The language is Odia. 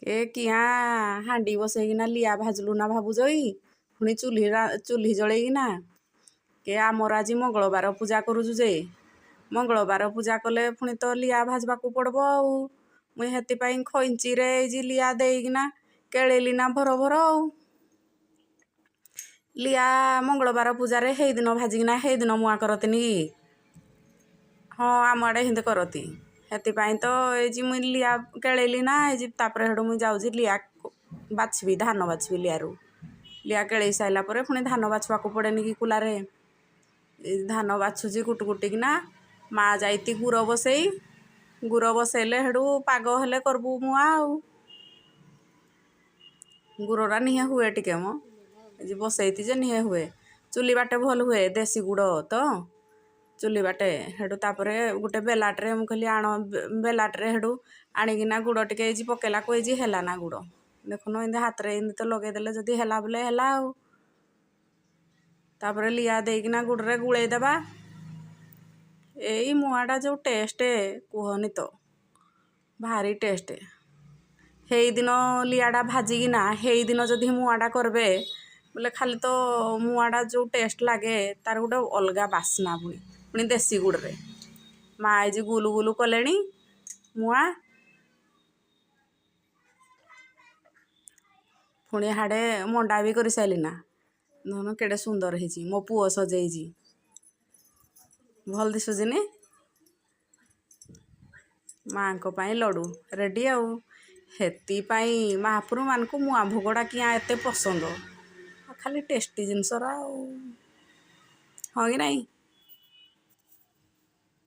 ଏ କିଆଁ ହାଣ୍ଡି ବସେଇକିନା ଲିଆ ଭାଜଲୁ ନା ଭାବୁଛ କି? ପୁଣି ଚୁଲି ଚୁଲି ଜଳେଇକିନା କେ ଆମର ଆଜି ମଙ୍ଗଳବାର ପୂଜା କରୁଛୁ ଯେ, ମଙ୍ଗଳବାର ପୂଜା କଲେ ପୁଣି ତ ଲିଆ ଭାଜବାକୁ ପଡ଼ବ। ଆଉ ମୁଇଁ ହେଥିପାଇଁ ଖଇଞ୍ଚିରେ ଏଇ ଯେ ଲିଆ ଦେଇକିନା କେଳେଇଲି ନା ଭର ଭର। ଆଉ ଲିଆ ମଙ୍ଗଳବାର ପୂଜାରେ ହେଇଦିନ ଭାଜିକିନା ହେଇଦିନ ମୁଆଁ କରତିନି କି? ହଁ, ଆମ ଆଡ଼େ ହେନ୍ତି କରତି। ହେଥିପାଇଁ ତ ଏଇ ଯେ ମୁଇଁ ଲିଆ କେଳେଇଲି ନା ଏଇ ଯେ। ତାପରେ ହେଠୁ ମୁଇଁ ଯାଉଛି ଲିଆ ବାଛିବି, ଧାନ ବାଛିବି ଲିଆରୁ। ଲିଆ କେଳେଇ ସାରିଲା ପରେ ପୁଣି ଧାନ ବାଛିବାକୁ ପଡ଼େନି କି କୁଲାରେ? ଧାନ ବାଛୁଛି କୁଟୁ କୁଟିକିନା। ମା ଯାଇତି ଗୁର ବସେଇ। ଗୁର ବସେଇଲେ ହେଠୁ ପାଗ ହେଲେ କରିବୁ ମୁଆଁ। ଆଉ ଗୁରଟା ନିହେ ହୁଏ ଟିକେ ମ ଏ ବସେଇତି ଯେ ନିହେ ହୁଏ। ଚୁଲି ବାଟେ ଭଲ ହୁଏ, ଦେଶୀ ଗୁଡ଼ ତ ଚୁଲି ବାଟେ। ହେଠୁ ତାପରେ ଗୋଟେ ବେଲାଟରେ ମୁଁ କହିଲି ଆଣ ବେଲାଟରେ। ହେଠୁ ଆଣିକିନା ଗୁଡ଼ ଟିକେ ଏଇ ପକେଇଲାକୁ ଏଇ ହେଲା ନା ଗୁଡ଼। ଦେଖୁନ, ଏମିତି ହାତରେ ଏମିତି ତ ଲଗେଇଦେଲେ ଯଦି ହେଲା ବୋଲେ ହେଲା। ଆଉ ତାପରେ ଲିଆ ଦେଇକିନା ଗୁଡ଼ରେ ଗୁଳେଇ ଦେବା। ଏଇ ମୁଆଁଟା ଯେଉଁ ଟେଷ୍ଟ କୁହନି ତ, ଭାରି ଟେଷ୍ଟ। ହେଇଦିନ ଲିଆଟା ଭାଜିକିନା ହେଇଦିନ ଯଦି ମୁଆଁଟା କରିବେ ବୋଲେ, ଖାଲି ତ ମୁଆଁଟା ଯେଉଁ ଟେଷ୍ଟ ଲାଗେ, ତାର ଗୋଟେ ଅଲଗା ବାସ୍ନା। ପୁଣି ପୁଣି ଦେଶୀ ଗୁଡ଼ରେ ମା ଏଇ ଗୁଲୁ ଗୁଲୁ କଲେଣି ମୁଆଁ। ପୁଣି ହାଡ଼େ ମଣ୍ଡା ବି କରିସାରିଲି ନା। ଦେଖୁନ କେଡ଼େ ସୁନ୍ଦର ହେଇଛି। ମୋ ପୁଅ ସଜେଇଛି, ଭଲ ଦିଶୁଛି ନି? ମାଆଙ୍କ ପାଇଁ ଲଡ଼ୁ ରେଡ଼ି। ଆଉ ହେଥିପାଇଁ ମହାପୁରୁମାନଙ୍କୁ ମୁଆଁ ଭୋଗଟା କିଆଁ ଏତେ ପସନ୍ଦ, ଖାଲି ଟେଷ୍ଟି ଜିନିଷରା ଆଉ। ହଁ କି ନାଇଁ?